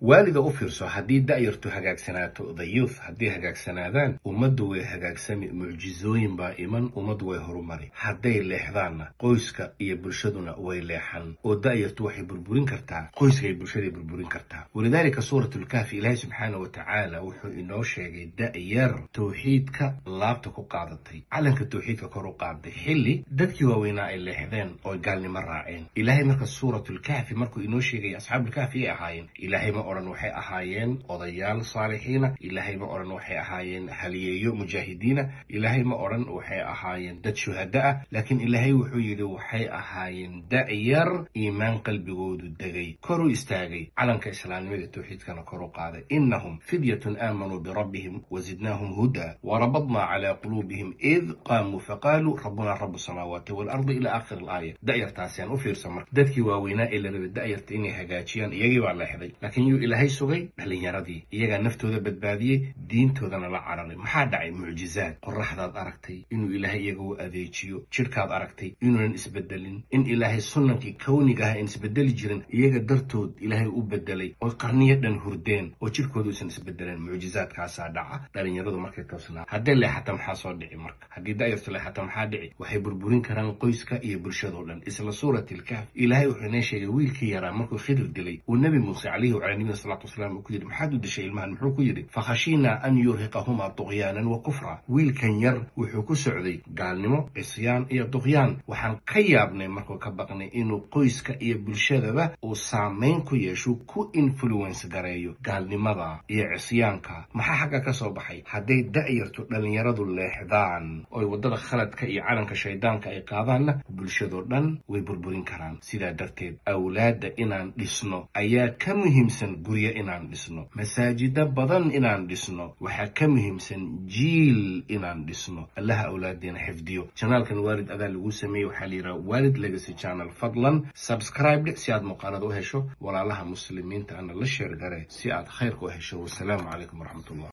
Waalida, u fiirso, haddii da'yartu hagaagsanaato, the youth haddii hagaagsanaadaan, ummaddu way hagaagsami, mucjizooyin baa iman, ummaddu way horumari. Hadday leexdaanna, qoyska iyo bulshaduna way leexan, oo da'yartu waxay burburin kartaa qoyska iyo bulshaday burburin kartaa. ولذلك Suurat Lkahfi Ilaahay subxaana wa tacaala wuxuu inoo sheegay da'yar towxiidka laabta ku qaadatay, calanka towxiidka kor u qaaday, xilli dadkii waaweynaa ay leexdeen oo gaalnimo raaceen. Ilaahay marka Suuratlkahfi markuu inoo sheegay Asxaabulkahfi ay ahaayeen, Ilaahay ma odhan waxay ahaayeen odayaal saalixiina, Ilaahay ma odhan waxay ahaayeen haliyeeyo mujaahidiina, Ilaahay ma odhan waxay ahaayeen dad shuhada ah, laakiin Ilaahay wuxuu yidhi waxay ahaayeen da'yar iimaan qalbigoodu degay, kor u istaagay, calanka islaamnimada towxiidkana kor u qaaday. إنهم فتية آمنوا بربهم وزدناهم هدى وربطنا على قلوبهم إذ قاموا فقالوا ربنا رب السماوات والأرض إلى آخر الآية. Da'yartaasiyaan u fiirsa marka, dadkii waaweynaa ee la rabay da'yarta inay hagaajiyaan iyagii baa leexday, laakiin yuu Ilaahay sugay? Dhallinyaradii iyagaa naftooda badbaadiyey, diintoodana la cararay. Maxaa dhacay? Mucjizaad. Qoraxdaad aragtay inuu Ilaahay iyaga u adeejiyo, jidhkaad aragtay inuunan isbedelin, in Ilaahay sunankii kawniga ah aan isbedeli jirin iyaga dartood Ilaahay u bedelay, oo qarniyo dhan hurdeen oo jidhkooda uusan isbedeleen. Mucjizaadkaasaa dhaca dhalinyaradu markay toosnaa. Hadday leexata maxaa soo dhici marka? Haddii da'yartu leexata maxaa dhici? Waxay burburin karaan qoyska iyo bulshadoo dhan. Isla Suurat Ilkahf Ilaahay wuxuu inoo sheegay wiilkii yaraa markuu Khidir dilay, uu Nebi Muuse calayhi wacalaa nabiyina salaatu wasalaam uu ku yidhi: "Maxaad u dishay ilmahan?" Muxuu ku yidhi? فخشينا أن يرهقهما طغيانا وكفرا. Wiilkan yar wuxuu ku socday gaalnimo, cisyaan iyo duqyaan. Waxaan ka yaabnay markuu ka baqnay inuu qoyska iyo bulshadaba uu saamayn ku yeesho, ku influence gareeyo gaalnimada iyo cisyaanka. Maxaa xagga ka soo baxay? Hadday da'yartu, dhallinyaradu leexdaan oy waddada khaladka iyo calanka shaydaanka ay qaadaanna, bulshadoo dhan way burburin karaan. Sidaa darteed awlaadda inaan dhisno ayaa ka muhiimsan guryo inaan dhisno, masaajida badan inaan dhisno waxaa ka muhiimsan jiil inaan dhisno. Allaha awlaadeena xifdiyo. Channelkan Waalid adaa lagu sameeyey, waxaa la yidhaha Waalid Legacy Channel. Fadlan subscribe si aad muuqaalada u hesho, walaalaha muslimiinta ana la share garee si aad khayrka u hesho. Wasalaamu calaykum waraxmatullah.